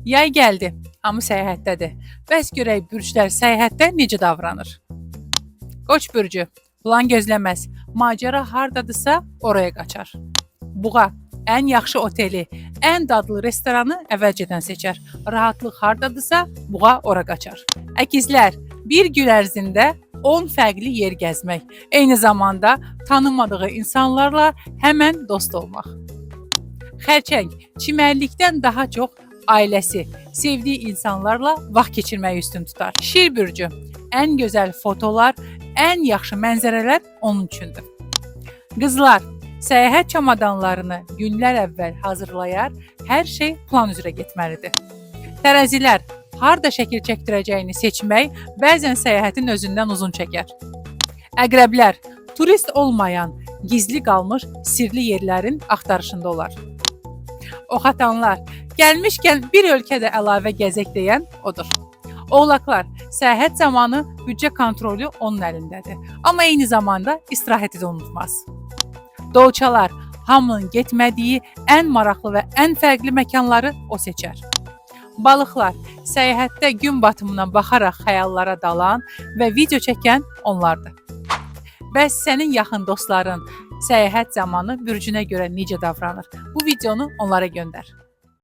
Yay gəldi, hamı səyahətdədir. Bəs görək bürclər səyahətdə necə davranır? Qoç bürcü plan gözləməz. Macəra hardadısa oraya qaçar. Buğa ən yaxşı oteli, ən dadlı restoranı əvvəlcədən seçər. Rahatlıq hardadısa buğa ora qaçar. Əkizlər bir gün ərzində 10 fərqli yer gəzmək, eyni zamanda tanımadığı insanlarla həmən dost olmaq. Xərçəng çimərlikdən daha çox ailəsi, sevdiyi insanlarla vaxt keçirməyi üstün tutar. Şir bürcü ən gözəl fotolar, ən yaxşı mənzərələr onun üçündür. Qızlar səyahət çamadanlarını günlər əvvəl hazırlayar, hər şey plan üzrə getməlidir. Tərəzilər harda şəkil çəkdirəcəyini seçmək bəzən səyahətin özündən uzun çəkər. Əqrəblər turist olmayan, gizli qalmış sirli yerlərin axtarışında olar. Oxatanlar gəlmişkən bir ölkədə əlavə gəzək deyən odur. Oğlaqlar səyahət zamanı büdcə kontrolü onun əlindədir. Amma eyni zamanda istirahəti də unutmaz. Dolçalar hamının getmədiyi ən maraqlı və ən fərqli məkanları o seçər. Balıqlar səyahətdə gün batımına baxaraq xəyallara dalan və video çəkən onlardır. Bəs sənin yaxın dostların səyahət zamanı bürcünə görə necə davranır? Bu videonu onlara göndər.